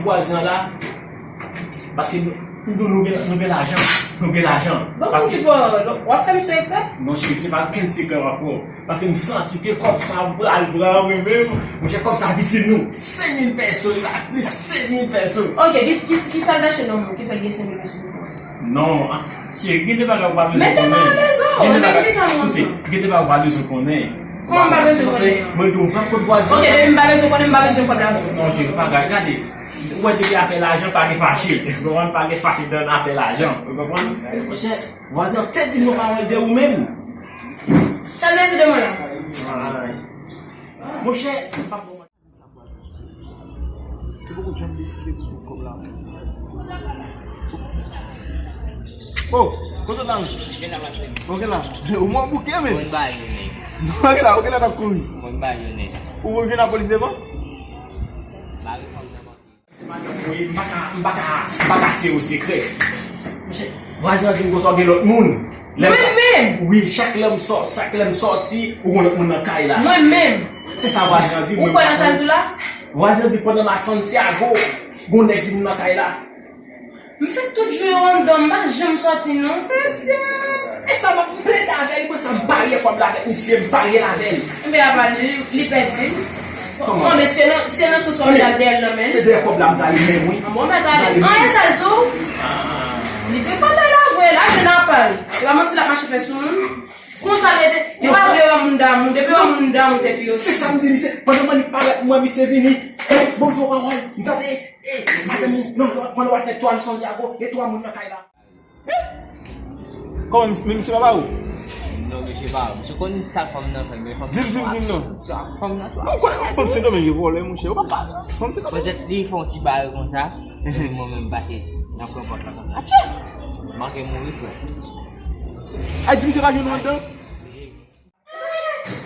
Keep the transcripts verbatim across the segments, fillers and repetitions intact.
Vwazen an la, paske nou, nou, nou gen, nou gen lajan, nou gen lajan. Bon, paske, bon, w ap fè m sekrè? Non, cheri, se pa kenn sekrè w ap fè. Paske m santi ke kòb sa a m pral pran mwen menm, monchè, kòb sa a pitit nou. Senk mil pèso, li pa plis, senk mil pèso. Ok, ki, ki, ki sa l tache nan men w ki fè l gen senk mil pèso? Non, ah, cheri, gen de bagay ou pa bezwen konnen. Mete m alèz, oh, gen de bagay, koute, gen de bagay ou pa bezwen konnen. Kòman m pa bezwen konnen? Mwen di w, pran kot vwazen. Ok, depi m pa bezwen konnen, m pa bezwen kòb la. Non, cheri, pa gade, gade. Ou wè depi afè lajan, pa gen fache. Ou konprann? Pa gen fache nan afè lajan. Ou konprann? Monchè, vwazen an te di m yon pawòl de ou menm. Sa l vle di de mwen la? Ay. Monchè, m p ap Se poko janm deside pou tout kòb la. Oh, kote la? Gen nan mache. Ok la. Ou mò bouke, men. Mwen ba yo nèg. Ok la, ok la, t ap kouri. Mwen ba yo nèg. Ou jwenn lapolis devan? Ba yo fòm nan manke. Se madanm mwen, m pa ka, m pa ka, m pa ka se yo sekrè. Monchè, vwazen an di m konsa w gen lòt moun. Lè m Mwen menm? Wi, chak lè m sò-, chak lè m sòti, ou gen lòt moun nan kay la. Mwen menm? Se sa vwazen an di m. Ou kwè nan sa l di w la? Vwazen an di pandan m a Santiago, gon nèg vin nan kay la. M fè tout jou yo anndan, m pa janm sòti non. Mesye, e sa m ap plede avè l, pou sa m parye kòb la avèk misye, m parye l avè l. Enben apa li, li pèdi l. Kòman? Bon, men se nan, se nan sans w ap al dèyè l nan men. Se dèyè kòb la m prale menm, wi. An bon, mèt ale. An, e sa l di w? Li te pa ta la vre, la, je n apa l. E pa manti l ap mache fè sou moun. Konsa l rete. Yo pa vle wè moun damou. Depi yo wè moun damou tèt yo. Se sa m di misye. Pandan mwen li parèt, mwen misye vini. Bon, bon, bon, bon, m tande. E, madanm ou, non, pandan w al fè twa jou Santiago, gen twa moun nan kay la. Kòman, misye pa ba ou? Non, misye pa. Misye konn sa fanm nan fè, men fanm nan swa. Di l, di l, di l non. Sa fanm nan swa. Ou konnen fanm Sendomeng yo vòlè, monchè. Ou pa pale. Fanm Sendomeng. Petèt li fè yon ti bagay konsa. Epi mwen menm pase nan pran pòt la konsa. Atchè! Manke mouri, frè. Ay, di misye pa jwenn nou anndan.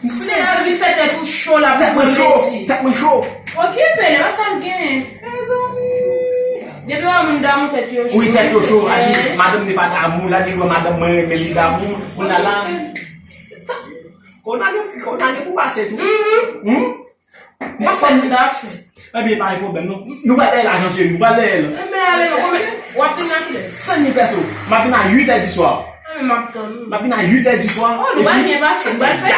Kounye a, vin fè tèt ou cho la pou pran plezi. Tèt mwen cho, tèt mwen cho. Okipe l, e pa sa l genyen. Mezanmi. Depi w wè moun damou tèt yo cho. Wi, tèt yo cho. A di, madanm li pa damou, la li wè madanm mwen renmen li damou. Kounye a la. Kounye a gen, kounye a gen pou pase tou. Mhm. Hmm? M pa fè m. Ebyen, pa gen pwoblèm, non. Nou pral dèyè lajan, cheri, nou pral dèyè l. Enben, ale non, konbyen, w ap vin nan kilè? Senk mil pèso. M ap vin a uit è di swa. Enben, m ap tann ou. M ap vin a uit è di swa. Oh, nou pral byen pase, nou pral fè. N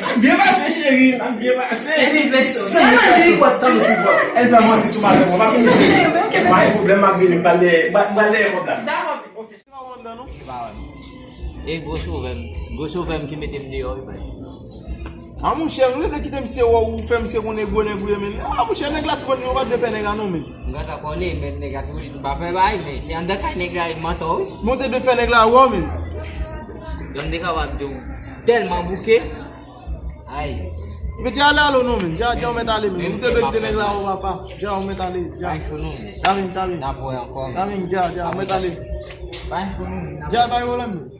ap byen pase, cheri, n ap byen pase. Senk mil pèso. Senk mil pèso. Tèlman tripòt, tann tripòt. Èl fè manti sou madanm mwen, m ap vini, cheri. Pa gen pwoblèm, m ap vini, m pral dèyè, m pral, m pral dèyè kòb la. Dakò, ok. E gwo sovè m, gwo sovè m ki mete m deyò, wi, baz. A monchè, ou vle kite misye wè ou fè misye konnen gwo nèg ou ye, men. A monchè, nèg la twò nou pa dwe pè nèg la non, men. M gentan konnen, men nèg la twò nou pa fè bay, men se anndan kay nèg la, e mantò, wi. Monte dwe fè nèg la wè w, men. Donn de kapab di w tèlman bouke. Ay. Men dja ale alo non, men. Dja, dja ou mèt ale, men. Ou te dwe kite nèg la o papa. Dja ou mèt ale, dja. Bay sou nou, men. Dja vin, dja vin. N ap wè ankò, men. Dja vin, dja, dja ou mèt ale. Bay sou nou, men. Dja bay pwoblèm, men.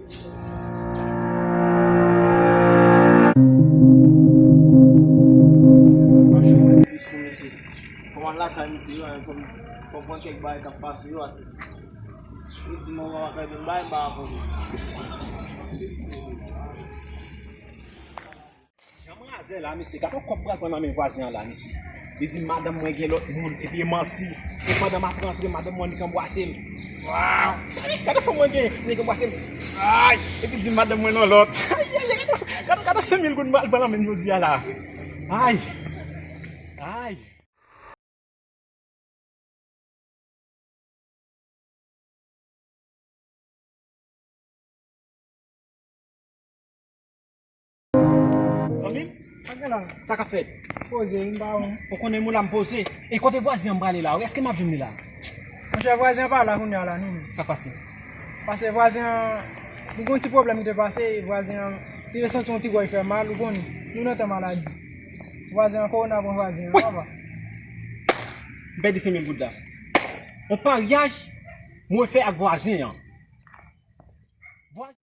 Kòman lakay misye yo, fò m, fò m pran kèk bagay k ap pase yo, ase. Yo di mwen lakay mwen bay, m pa konn. Jan mwen azè la, mesye, gade yon kòb pral pran nan men vwazen an la, mesye. Li di madanm mwen gen lòt moun, epi e manti. E pandan m ap rantre, madanm mwen annik anbwase m. Waw! Sa li, gade fanm mwen gen, li annik anbwase m. Ay! Epi di madanm mwen nan lòt. Ay, ay, ay, gade, gade, gade senk mil goud m pral pran nan men l jodi a la. Ay! Ay! Zanmi m, sa k gen la? Sa k ap fèt? Poze, m pa wè. Ou konnen moun la m poze. E kote vwazen an m prale la? Èske m ap jwenn li la? Monchè, vwazen an pa la kounye a la, non, men. Sa k pase? Paske vwazen an, li gen yon ti pwoblèm ki te pase, vwazen an, li te santi yon ti gòj fè mal, ou konnen, nou nan tan maladi. Vwazen an, kowona pran vwazen an, papa. M pèdi senk mil goud la. Yon paryaj mwen fè ak vwazen an. Vwazen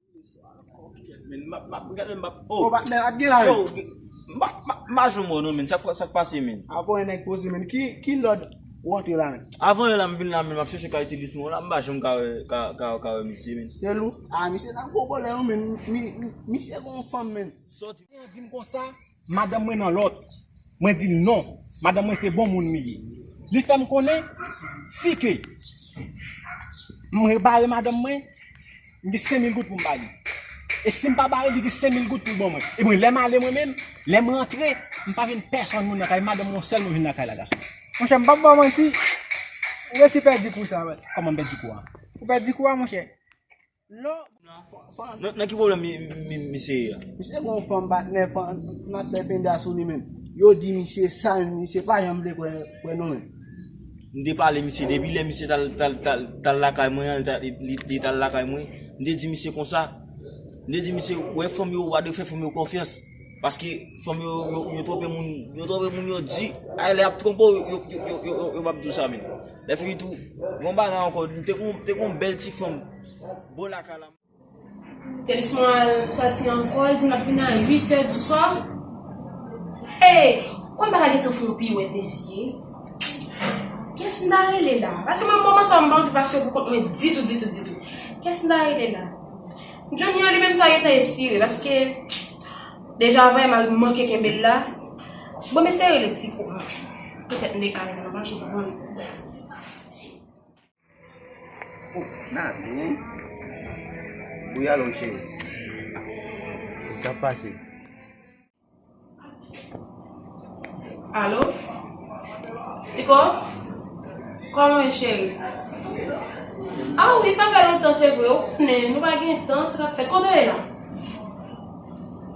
Men, m ap, m ap, gade, m ap, oh. Oh, patnè, pa t gen la, yo, m pa, m pa, m pa janm wè w non, men. Sa k, sa k pase, men? Avan yon nèg poze, men. Ki, ki lòd ou antre la, men? Avan yè la, m vin la, men, m ap chèche kalite lismon la, m pa janm ka wè, ka, ka, ka wè misye, men. Lè lou? Ah, misye nan gwo bòlè, yo, men. Mi, mi, misye gon fanm, men. Sòti. Di m konsa, madanm mwen nan lòt. Mwen di l non. Madanm mwen se bon moun li ye. Li fè m konnen, si ke m bare madanm mwen, m gen senk mil goud pou m ba li. E si m pa ba li, li gen senk mil goud pou l ban mwen. E mwen, lè m ale mwen menm, lè m rantre, m pa jwenn pèsonn moun nan kay, madanm mwen sèl mwen jwenn nan kay la, gason. Monchè, m p ap ba w manti, ou resi pèdi kou sa, wè. Kòman m pèdi kou a? Ou pèdi kou a, monchè. Lò. Nan, nan ki pwoblèm mi, mi, misye ye a? Misye gon fanm patnè, fanm, n ap fè penda sou li menm. Yo di misye sa, misye pa janm vle kwè, kwè nou menm. M te pale misye depi lè misye t al, t al, t al, t al lakay mwen an, li, li, li t al lakay mwen. M te di misye konsa. M te di misye, wè fanm yo, ou pa dwe fè fanm yo konfyans. Paske fanm yo, yo, yo twonpe moun, yo twonpe moun yo di. Ay, lè y ap twonpe w, yo, yo, yo, yo, yo, yo p ap di w sa menm. Lè fini tou, gon bagay ankò, m te gon, te gon bèl ti fanm. Bò lakay la. Telisman al sòti ankò, l di n ap vini a uit è di swa. Hey! Kòman bagay gentan fè yon piwèt, mesye? Kiyès m ta rele la? Paske mwen, moman sa, m pa anvi pase pou kont mwen ditou, ditou, ditou. Kiyès m ta rele la? Johnny an li menm sa gentan espire, paske deja avè mari m manke kenbe l la. Bon, m eseye rele ti kou mwen. Petèt m te ka jwenn yon machin pou mwen. Oh, Nati, wi. Wi, alo, cheri. Sa k pase? Alo? Tiko? Kòman w ye, cheri? Ah wi, sa fè lontan, se vre. Ou konnen, nou pa gen tan, sa k ap fèt. Kote w ye la?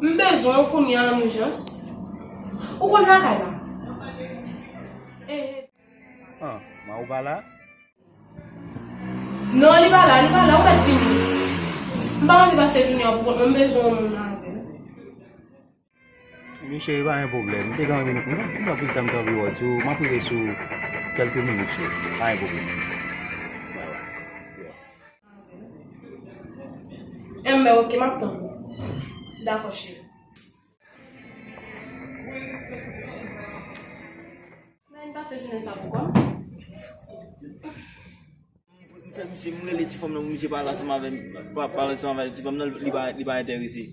M bezwen w kounye a an ijans. Ou konn lakay la? Eh, eh. Ah, ma ou pa la? Non, li pa la, li pa la, ou mèt vini. M pa anvi pase jounen an pou kont mwen, m bezwen yon moun avè m. Wi cheri, pa gen pwoblèm. M te ka vini pou nou. M anpil tan m t anvi wè w tou. M ap rive sou kèlke minit, cheri. Pa gen pwoblèm. Bye bye. Yeah. Enben, oke, m ap tann ou. Dakò, cheri. Nan pase jounen sa pou kò m. M fè misye, m rele ti fanm nan pou misye pale ansanm avè m, pa, pale ansanm avè ti fanm nan, li pa, li pa enterese.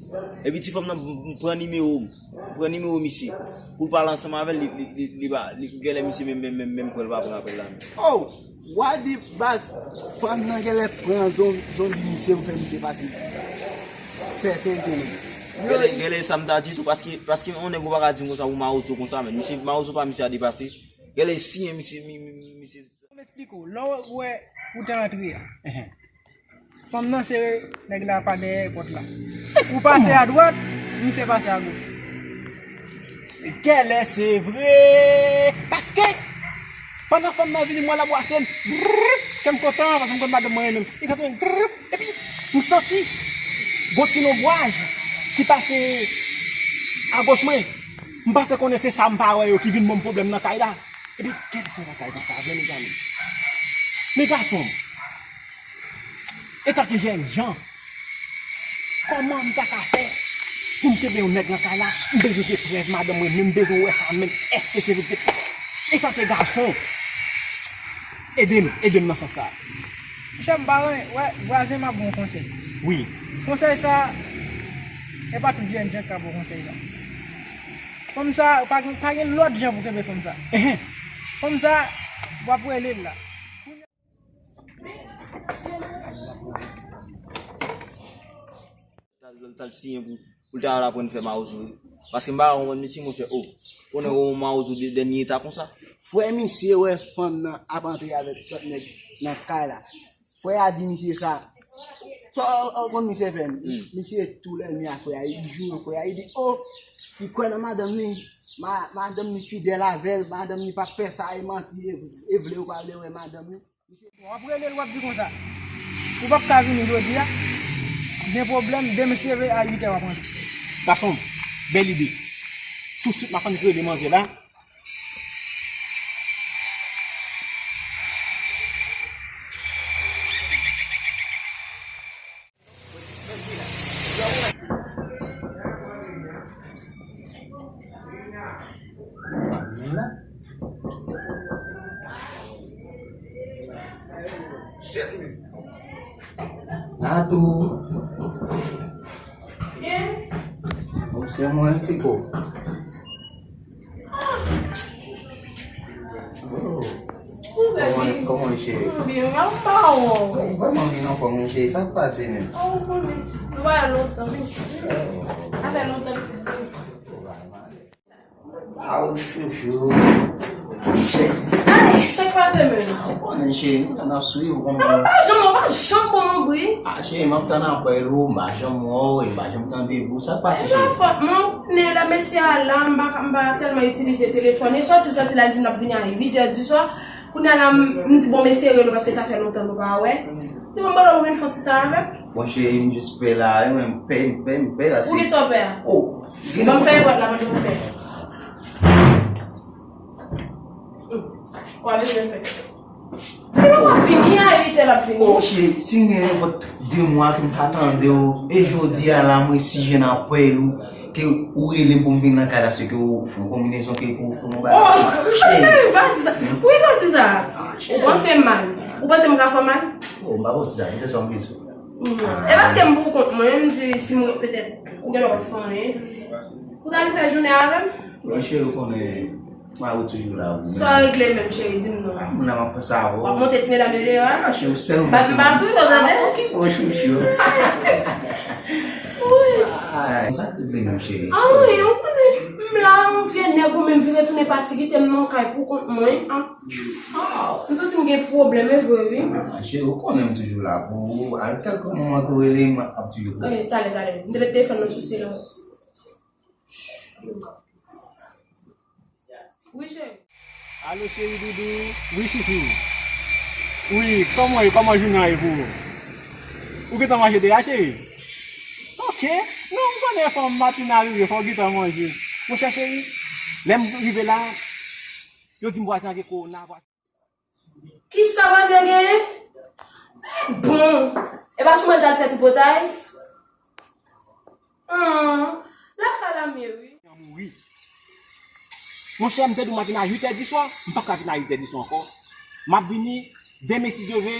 Epi ti fanm nan m, m pran nimewo m, m pran nimewo misye pou l pale ansanm avè l, li, li, li, li pa, li, genlè misye menm, menm, menm, menm pran l pa pran apèl la menm. Oh! Wa di baz, fanm nan genlè pran zon-, zonbi misye pou fè misye pase fè tenten li. Genlè, genlè sa m ta di tou, paske, paske yon nèg ou pa ka di m konsa pou mawozo konsa, men misye, mawozo pa misye a depase. Genlè siyen misye, mi, mi, mi, misye. M esplike w, lè w wè ou te antre a, fanm nan sere nèg la pa dèyè pòt la. Ou pase adwat, misye pase agoch. Genlè se vre. Paske, pandan fanm nan vini, m wè l ap bwase m. Brrr, kè m kontan, paske m konn madanm mwen renmen m. Li kontan, brrr, epi, m santi gon ti lonbraj ki pase agoch mwen. M panse konnen se sa m pa wè yo ki vin ban m pwoblèm nan kay la. Epi, kèlè se bagay konsa vre, mezanmi? Men gason, etanke jènjan, kòman m ta ka fè pou m kenbe yon nèg nan kay la? M bezwen gen prèv madanm mwen, men m bezwen wè sa menm. Èske se vre? Etanke gason, ede m, ede m nan sans sa. Monchè, m pa renmen, wè, vwazen m ap ba w yon konsèy. Wi. Konsèy sa, e pa tout jènjan k ka ba w konsèy sa. Fanm sa, pa gen, pa gen lòt jan pou kenbe fanm sa. Ehe. Fanm sa, w ap rele l la. Tal, tal siyen pou, pou l ta al aprann fè mawozo. Paske m pa ka konprann misye, monchè, oh. Konnen yon mawozo de dènye eta konsa. Frè misye wè fanm nan ap antre avèk lòt nèg nan kay la. Frè a di misye sa. Sa w konn misye fè? Hmm. Misye tou lè mi a frè a, li joure frè a, li di, oh, li kwè nan madanm li, ma-, madanm li fidèl avè l, madanm li p ap fè sa, e manti, e, e vle ou pa vle wè madanm li. W ap rele l, w ap di konsa, ou p ap ka vini jodi a, gen pwoblèm, demen se leve a uit è w ap rantre. Gason m, bèl ide. Tousuit m ap annik rele manzè la. Natou. Ou se mwen, Tiko. Oh. Cheri. Byen, m ap ba w. Ou vrèman vin anfòm, wi, cheri. Sa k pase menm? Oh, ou konnen. Nou pa wè lontan, wi. Sa fè lontan, pitit. Ah, ou chouchou. Cheri. Ay, sa k pase menm? Ah, ou konnen, cheri, nou la n ap swiv ou konn. Ah, pa janm, pa janm bon non, bri. Ah, cheri, m ap tann apèl ou, m pa janm wè w, e m pa janm tande w. Sa k pase, cheri? E pa fòt mwen, ou konnen lè mesye a la, m pa, m pa tèlman itilize telefòn. E sòti, l sòti la, l di n ap vini a uit è di swa. Kounye a la, m, m di, bon, m eseye rele w paske sa fè lontan nou pa wè. Di, bon, m ba w pou vin fè yon ti tan avè m. Bon, cheri, m jis pè la, wi, mwen, m pè, m pè, m pè, la, se. Poukisa w pè a? Oh, ban m fè yon pòt la, mwen, m pè. Ou a bezwen fè. Li pa vini a uit è l ap vini. Oh, cheri, si m gen nenpòt de mwa ke m pa tande w, e jodi a la, mwen si jen apèl ou, ke ou rele m pou m vin nan kay la, se ke ou fè yon konbinezon ke pou ou fè yon bagay. Oh, cheri, pa di sa. Poukisa w di sa? Ah, cheri. Ou panse m mal. Ou panse m ka fè w mal? Oh, m pa panse sa, m te sanble sou. E paske m pou kont mwen, m di si mwen petèt, ou gen lè w ap fè anyen. Ou ta vin fè jounen avè m? Bon, cheri, ou konnen, mari w toujou la, wi. Sa w regle menm, cheri, di m non. Ah, moun la, m ap panse avè w. W ap monte ti medam yo deyò a? Ah, cheri, ou sèl moun. Bat m pa tou, ou tande? Ah, ok, bon, chouchou. Wi. Ah, sa k regle menm, cheri? Ah, wi, ou konnen. M la, yon vye nèg ou menm vire tounen pati kite m nan kay pou kont mwen. Ah. Ah, m santi m gen pwoblèm, e vre, wi. Ah, cheri, ou konnen m toujou la pou ou. A kèlke moman ke w rele m, m ap toujou prezan. Ok, talè, talè. M te met telefòn nan sou silans. Wi, cheri. Alo, cheri doudou. Wi, chouchou. Wi, kòman ye? Kòman jounen an ye pou ou? Ou gentan manje deja, cheri? Ok. Non, m konnen fanm matin a rive, fò w gentan manje. Monchè cheri, lè m rive la, yo di m vwazen an gen kowona. Kisa vwazen genyen? Bon, e pa sou mwen l t al fè tripotay? An, lakay la m ye wi. An mouri. Monchè, m te di w m ap vin a uit è di swa, m p ap ka vin a uit è di swa ankò. M ap vini demen si Dye vle,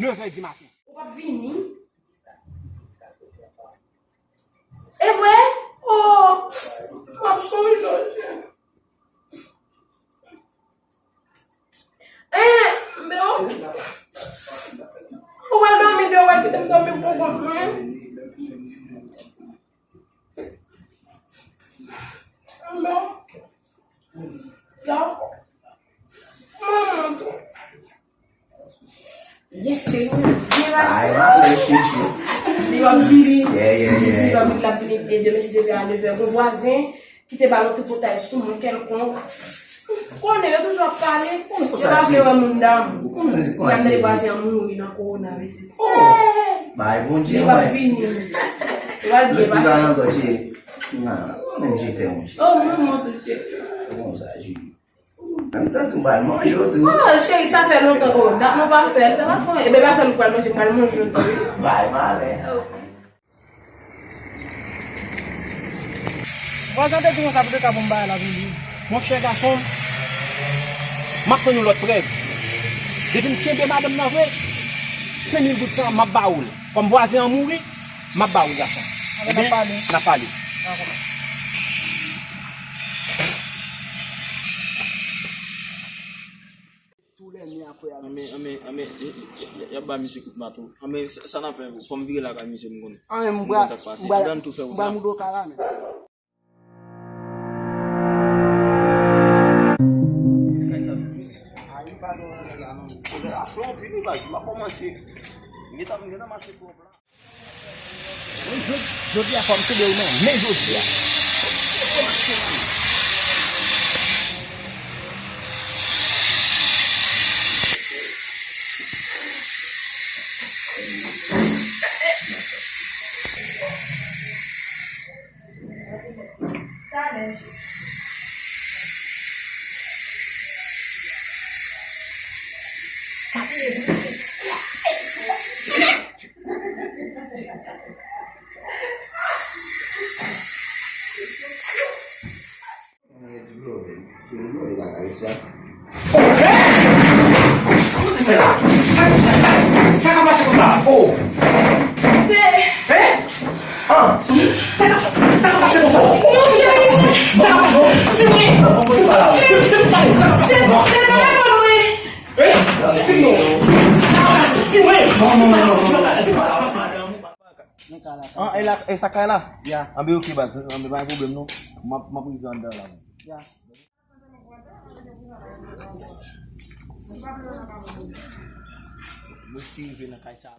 nèf è di maten. Ou p ap vini? E vre? Oh, m ap sonje w. Eh, men ok. Ou pral dòmi deyò, ou pral kite m dòmi pou kont mwen. Bon. Dakò. Manman tou. Yes, cheri. Ay, mwen chouchou. Li p ap vini. Yeah, yeah, yeah. Li di li p ap vini, l ap vini e demen si Dye vle a nèf è. Gon vwazen ki te ba l yon tripotay sou mwen kèlkonk. Konnen yo toujou ap pale. Yo pa vle wè moun damou. Konnen, konnen. Y ap tande vwazen an mouri nan kowona, pitit. Oh! Bay Bondye, li p ap vini. Li pral byen pase. Nan, konnen je t'aime, cheri. Oh, mwen, mwen tou, cheri. Konsa, cheri. An m tann tou, m pral manje w tou. Oh, cheri, sa fè lontan. Oh, dat nou pa fè l. Sa pa fè anyen. E bebe a sa nou pral manje, m pral manje w tou, wi. Bay malè. Vwazen te di konsa pou te ka ban m bagay la pou li. Monchè gason, m ap tann yon lòt prèv. Depi m kenbe madanm nan vre, senk mil goud sa a, m ap ba ou l. Kòm vwazen an mouri, m ap ba ou l, gason. Ebyen, n ap pale. N ap pale. Dakò. Tou lè nè a frè a. Anben, anben, anben, y, y, y, y ap ba misye kout mato. Anben, sa, sa n ap fè, fò m vire lakay misye, m konnen. Anben, m pral, m pral, m pral moudo kara, men. Jodi, jodi a fò m kenbe w nan men jodi a. Sa k ap pase kòm sa? Oh! Se... Hein? Sa k ap, sa k ap pase kòm sa? Mon cheri! Sa k ap pase? Cheri! Se telefòn mwen! Hein? Non, non, non, non, non. An, e la, e sa kay la? Ya. Anben, ok, baz. Anben, pa gen pwoblèm, non. M ap, m ap rive anndan la. Ya. Mwen si rive nan kay sa.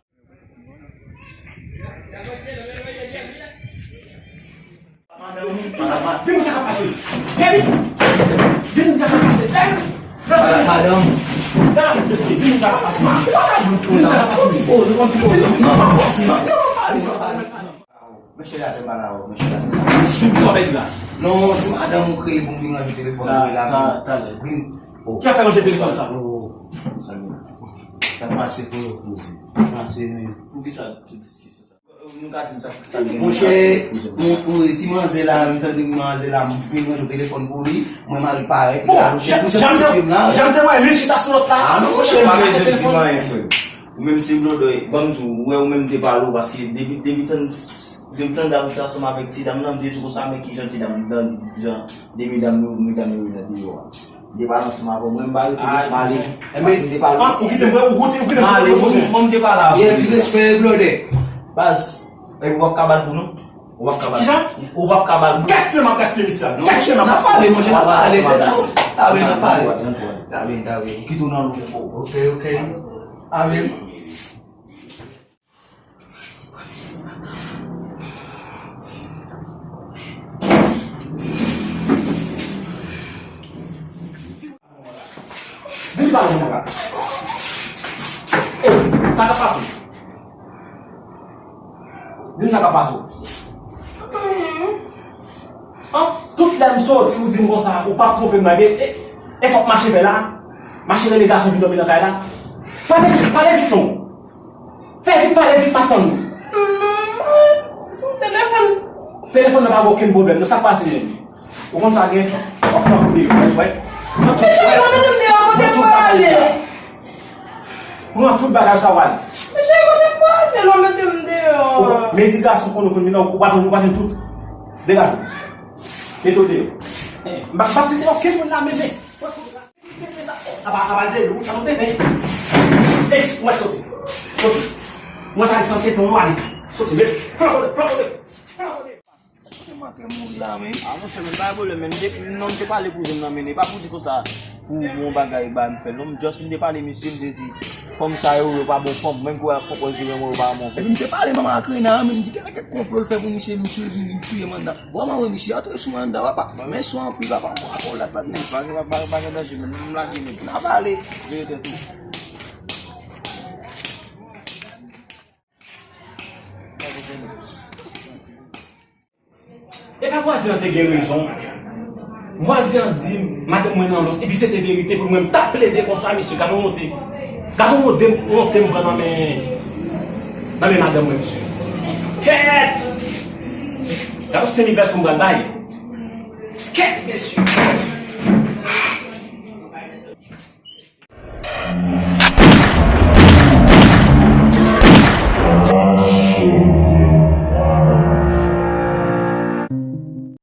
Di m sa k ap pase. Baby! Di m sa k ap pase. Baby! Madanm. Di m sa k ap pase. Di m sa k ap pase. Mesye la te mal a ou, mesye la te mal a ou. Di m sa w pèdi la. Non, se madanm ou kreye pou m vin ranje telefòn pou li la. Vin. Ki afè ranje telefòn sa? Sa pase pou yo poze. Pase men. Poukisa tout diskisyon sa? Nou ka di m sa, sa gen. Monchè, ou, ou, ti manzè la, m tande manzè la, m fin ranje telefòn pou li, mwen mari parèt, li alò chèche pou se jan m te, jan m te wè li chita sou lòt la. Ah non, monchè. Pa bezwen di m anyen, frè. Ou menm se blodòy, ban m di w, ou wè ou menm m te pale w, paske depi, depi tann, depi tann dam sa ansanm avèk ti dam nan, m te di konsa, men kijan ti dam nan, jan de medam yo, medam yo nan deyò a. M te pale ansanm avè w, mwen m pa rete pou m pale. Paske m te pale. Ah, ou kite m, ou kite, ou kite m, m ale, ou kite m, mwen m te pale avè w. Respè, blodè. Baz, e ou p ap ka ba l kou non. Ou p ap ka ba l. Kisa? Ou p ap ka ba l kou. Gaspiye m ap gaspiye misye la. Gaspiye m ap gaspiye. N ap pale, monchè, n ap pale, se ta. Ta vle, n ap pale. Ta vle, ta vle. Kite w nan lou. Ok, ok. Ta vle. Vin pale mwen la. Ey, sa k ap pase? Di m sa k ap pase w. An, tout lè m soti, ou di m konsa, ou p ap twonpe m nan, e, e, e sa w ap mache fè la? Mache rele gason vin dòmi nan kay la? Pale vit, pale vit non. Fè vit, pale vit, m ap tann ou. Non, sou telefòn. Telefòn nan pa gen okenn pwoblèm, non, sa k pase menm? Ou konn sa gen? W ap pran kou deyò, wè. Mesye, w ap mete m deyò, kote m prale? Pran tout bagay sa w ale. Mesye, kote m prale, w ap mete m deyò? Men di gason konnen kounye a, ou pa jwenn, ou pa jwenn tout. Degaje w. Mete w deyò. M pa, m pa site okenn moun la, men, men. Apa, apa, de lou, sa nou bebe. Ey, mwen soti. Soti. Mwen pale san kete, mwen pale. Soti, men. Fè kote, fè kote. Fè kote. Se manke mouri la, men. Ah, monchè, men pa gen pwoblèm, men depi non m te pale kouzen m nan, men e pa pou di konsa pou yon bagay ba m fè. Non, m just m te pale misye, m te di, fanm sa yo, yo pa bon fanm. Menm ke w ap konprann si menm yo pa bon. Epi m te pale manman ak Rena, men m di, gen kèk konplo l fè pou misye, misye vin touye m anndan. Bon, mwen wè misye antre sou mwen anndan, papa. Mèsi anpil, papa. Mwen apre w lòt lòt, men. Pa gen, pa, pa, pa gen danje, men. M lage, men. N ap ale. Veye tèt ou. E pa vwazen an te gen rezon. Vwazen an di m, madanm mwen nan lòt, epi se te verite pou mwen, m t ap plede konsa, mesye, gade yon wonte. Gade yon wonte, wonte m pran nan men, nan men madanm mwen, mesye. Kèt! Gade yon senmil pèson m pral bay. Kèt, mesye!